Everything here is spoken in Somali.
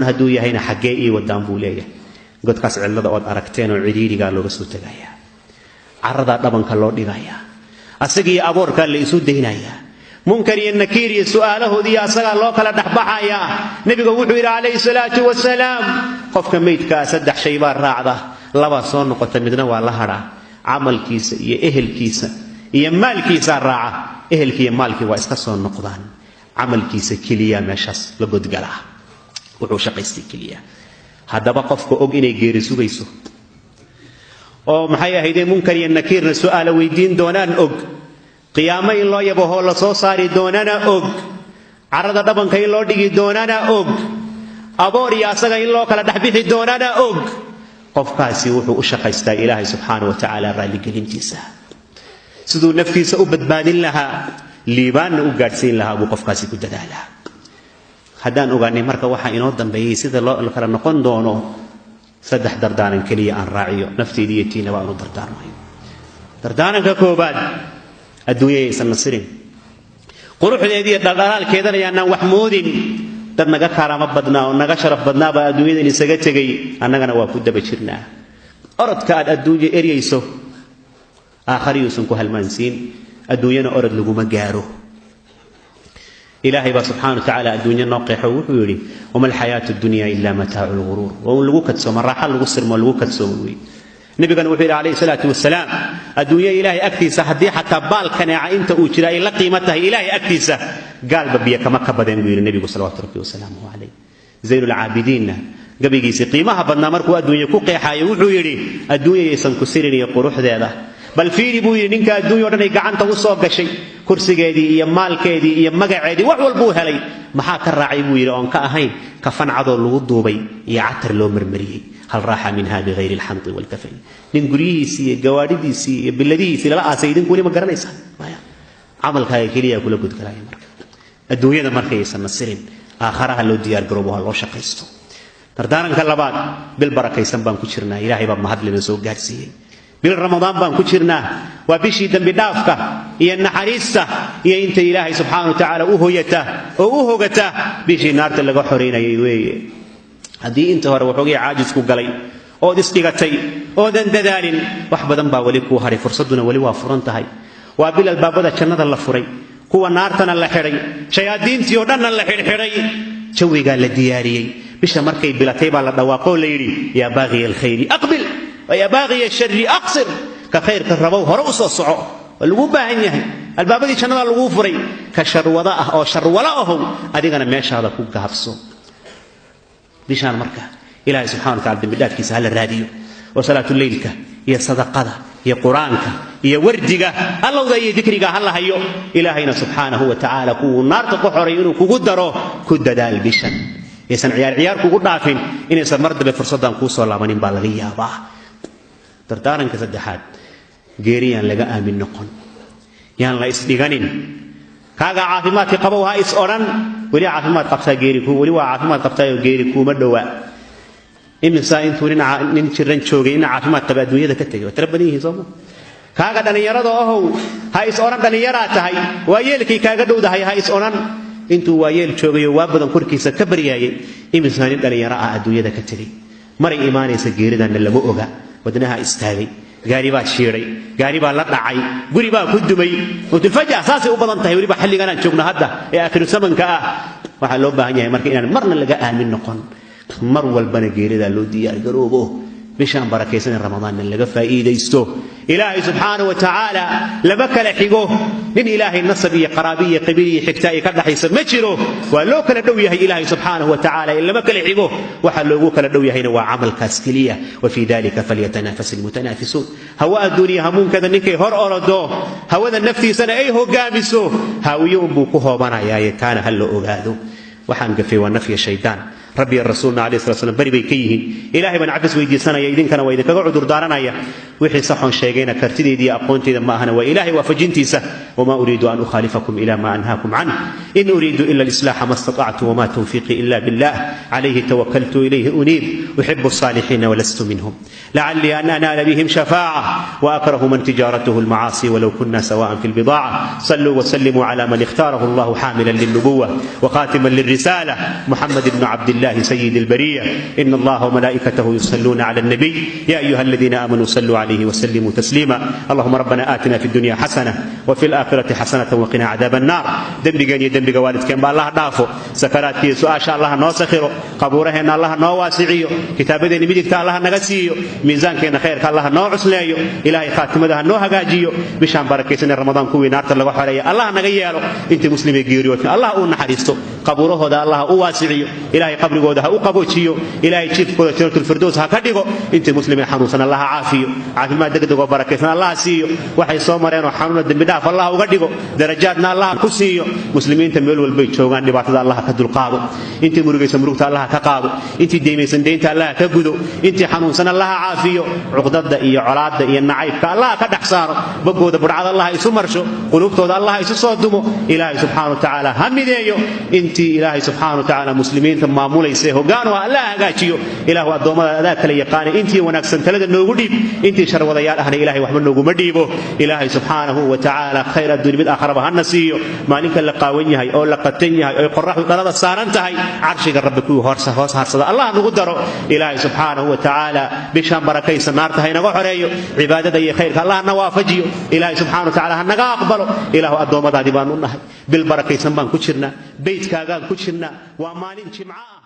Hadduu yahayna, xaggee ii wadaan buu leeyahay. Godkaas cidlada ood aragteen oo cidhiidhigaa looga soo tegayaa, caradaa dhabanka loo dhigayaa, asagiiyo aboorkaa la isu daynayaa, Munkar iyo Nakiir iyo su'aalahoodiiyo asagaa loo kala dhexbaxayaa. Nebigu wuxuu yidhi calayhi salaatu wasalaam, qofka meydkaa saddex shay baa raacda, labaa soo noqota, midna waa la hadhaa. Camalkiisa iyo ehelkiisa iyo maalkiisaa raaca. Ehelkii iyo maalkii waa iska soo noqdaan, camalkiisa keliya meeshaas la godgalaa, wuxuu shaqaystay keliya. Haddaba qofka og inay geeri sugayso oo maxay ahaydee Munkar iyo Nakiirna su'aala weydiin doonaan, og qiyaamo in loo yabahoo la soo saari doonana, og carrada dhabanka in loo dhigi doonana, og aboor iyo asaga in loo kala dhexbixi doonana og, qofkaasi wuxuu u shaqaystaa Ilaahay subxaana wa tacaala raalligelintiisa. Siduu naftiisa u badbaadin lahaa, liibaanna u gaadhsiin lahaa buu qofkaasi ku dadaalaa. Haddaan ogaanay marka waxaa inoo dambeeyey, sida loo kala noqon doono, saddex dardaaran keliya aan raaciyo, nafteyda iyo tiinaba aan u dardaarmayo. Dardaaranka koobaad: adduunyayaysan nasirin, quruxdeediiyo dhaldhalaalkeedana yaanaan wax moodin. Dad naga karaamo badnaa oo naga sharaf badnaabaa adduunyadan isaga tegay, annagana waa ku daba jirnaa. Orodka aad adduunya eryayso aakhariyuusan ku halmaansiin. Adduunyana orod laguma gaaro. Ilaahay baa subxana wa tacaala adduunyo noo qeexo. Wuxuu yidhi: "وما الحياة الدنيا إلا متاع الغرور". Waa un lagu kadsoomo, raaxa lagu sirmo, lagu kadsoomo wey. Nabigana wuxuu yidhi calayhi salaatu wasalaam, adduunyo Ilaahay agtiisa haddii xataa baal kaneeca inta uu jira ay la qiimo tahay Ilaahay agtiisa, gaalba biyo kama ka badeen, buu yidhi nebigu salawaatu rabbi wasalaamuhu calayh. Zaynulcaabidiinna gabaygiisii qiimaha badnaa markuu adduunye ku qeexaayo wuxuu yidhi: "Adduunya yaysan ku sirin iyo quruxdeeda. Bal fiiri," buu yidhi, "ninka adduunya o dhan ay gacanta u soo gashay, kursigeedii iyo maalkeedii iyo magaceedii, wax walbuu helay. Maxaa ka raacay?" buu yidhi, "oon ka ahayn kafan cadoo lagu duubay iyo catar loo marmariyey. هل راح منها بغير الحنط والكفن?" Nin guryihiisii iyo gawaadhidiisii iyo biladihiisii lala aasay idinku weli ma garanaysaa? Maya. Camalkaaga keliya kula gudgalaya. Marka adduunyada markaysan nasirin, aakharaha loo diyaargaroobo, ha loo shaqaysto. Dardaaranka labaad: bil barakaysan baan ku jirnaa. Ilaahay baa mahadlina soo gaarsiiyey. Bil Ramadaan baan ku jirnaa. Waa bishii dembi dhaafka iyo naxariista iyo inta Ilaahay subxaana wa tacaala u hoyata oo u hogata, bishii naarta laga xoraynayay weeye. Haddii inta hore waxoogii caajisku galay ood isdhigatay oodan dadaalin, wax badan baa weli kuu haray, fursadduna weli waa furan tahay. Waa bil albaabada jannada la furay, kuwa naartana la xidhay, shayaadiintii oo dhanna la xidhxidhay, jawigaa la diyaariyey. Bisha markay bilatay baa la dhawaaqoo la yidhi: "يا باغي الخير أقبل ويا باغي الشر أقصر." Ka khayrka rabow, hore u soo soco, waa laguu baahan yahay, albaabadii jannada laguu furay. Ka sharwada ah oo sharwalo ahow, adigana meeshaada ku gaabso. Bishaan marka Ilaahay subxana wa tacala dembidhaafkiisa hala raadiyo, oo salaatuleylka iyo sadaqada iyo Qur-aanka iyo wardiga allowda iyo dikriga ha la hayo. Ilaahayna subxaanahu wa tacaala kuwuu naarta ku xoray inuu kugu daro ku dadaal. Bishan yaysan ciyaar ciyaar kugu dhaafin, inaysan mar dambe fursaddan kuu soo laabanin baa laga yaabaa. Dardaaranka saddexaad: geeriyaan laga aamin noqon, yaan la isdhiganin. Kaaga caafimaadka qabow ha is odhan weli caafimaad qabtaa, geeri weli waa caafimaad qabtaayoo geeri kuuma dhowa. Imisaa intuu nin jiran joogay nin caafimaad qaba adduunyada ka tegay? Waa tiro badan yihiin, sooma? Kaaga dhallinyarada ahow, ha is odhan dhallinyaraa tahay, waa yeelkay kaaga dhowdahay, ha is odhan. Intuu waayeel joogayoo waa badan korkiisa ka baryaayay, imisaa nin dhallinyaro ah adduunyada ka tegay? Maray imaanaysa geeridanna lama oga. Wadnaha istaagay, gaari baa shiiday, gaari baa la dhacay, guri baa ku dumay, mawtulfaja saasay u badan tahay. Weliba xilligan aan joogno hadda ee aakhiru zamanka ah, waxaa loo baahan yahay marka inaan marna laga aamin noqon, mar walbana geeridaa loo diyaargaroobo, bishaan barakaysan Ramadaanna laga faa'iidaysto. Ilaahay subxaana wa tacaala lama kala xigo. Nin Ilaahay nasab iyo qaraabi iyo qabiil iyo xigta ay ka dhaxaysa ma jiro. Waa loo kala dhow yahay Ilaahay subxaanahu wa tacaala in lama kala xigo. Waxa loogu kala dhow yahayna waa camalkaas keliya. وفي ذلك فليتنافس المتنافسون. Hawa adduuniya hamuunkada ninkay hor orodo, hawada naftiisana ay hogaamiso, haawiyo unbuu ku hoobanayaaye. Taana ha la ogaado. Waxaan gafay waa nafya shaydaan, Rabbi iyo rasuulna alayhi salatu wasalam bari bay ka yihiin. Ilaahay baan cafis weydiisanaya, idinkana waa idinkaga cudur daaranaya. Wixii saxoon sheegayna kartideyda iyo aqoonteyda ma ahana, waa Ilaahay waafajintiisa. وما أريد أن أخالفكم إلى ما أنهاكم عنه، إن أريد إلا الإصلاح ما استطعت، وما توفيقي إلا بالله، عليه توكلت إليه أنيب. أحب الصالحين ولست منهم، لعلي أن أنال بهم شفاعة، وأكره من تجارته المعاصي ولو كنا سواء في البضاعة. صلوا وسلموا على من اختاره الله حاملا للنبوة وخاتما للرسالة، محمد بن عبد الله. الله سيد البرية. إن الله وملائكته يصلون على النبي يا أيها الذين آمنوا صلوا عليه وسلموا تسليما. اللهم ربنا آتنا في الدنيا حسنة وفي الآخرة حسنة وقنا عذاب النار. دنبigeen iyo dembiga waalidkeen ba Allah dhaafo, sakaraadkiiyo su'aasha Allah noo sakhiro, qabuuraheenna Allah noo waasiciyo, kitaabadeena midigta Allah naga siiyo, miisaankeenna khayrka Allah noo cusleeyo, ilaahay khaatimada ha noo hagaajiyo. Bishaan barakaysan ee Ramadaan kuwii naarta laga xoreeya Allah naga yeelo. Intii muslimay geeriyoodka Allah uu naxariisto, qabuurahooda Allah u waasiciyo, ilaahay qabrigooda ha u qaboojiyo, ilaahay jiifkooda jannatul firdaws ha ka dhigo. Intii muslimay xanuunsan Allah ha caafiyo, caafimaad degdeg oo barakaysan Allah siiyo, waxay soo mareen oo xanuuna dembi dhaaf Allah uga dhigo, darajaadna Allah ku siiyo. Muslimiinta meel walbay joogaan dhibaatada Allah ka dulqaado, intii murugaysan murugta Allah ka qaado, intii deymaysan deynta Allah ka gudo, intii xanuunsan Allah caafiyo, cuqdada iyo colaadda iyo nacaybka Allah ka dhex saaro, bogooda budhcada Allah isu marsho, qulubtooda Allah isu soo dumo. Ilaahay subxaana wa tacaala ha mideeyo intii ilaahay subxaana wa tacaala muslimiinta maamulaysa hoggaan oo Allah hagaajiyo. Ilaahu addoommada adaa kala yaqaanay, intii wanaagsan talada noogu dhiib, intii sharwadayaal ahna ilaahay waxba nooguma dhiibo. Ilaahay subxaanahu wa tacaala khayr adduun mid aakharaba hana siiyo. Maalinka la qaawan yahay oo la qatan yahay oo qorraxdu dhalada saaran tahay, carshiga rabbi kuwii hoos harsada Allah nagu daro. Ilaahay subxaanahu wa tacaala bishaan barakaysan naarta ha inaga xoreeyo, cibaadada iyo khayrka Allah na waafajiyo. Ilaahay subxaanahu wa tacaala ha naga aqbalo. Ilaahu addoommadaadii baanu nahay, bil barakaysan baan ku jirnaa, beydkaagaan ku jirnaa, waa maalin jimco ah.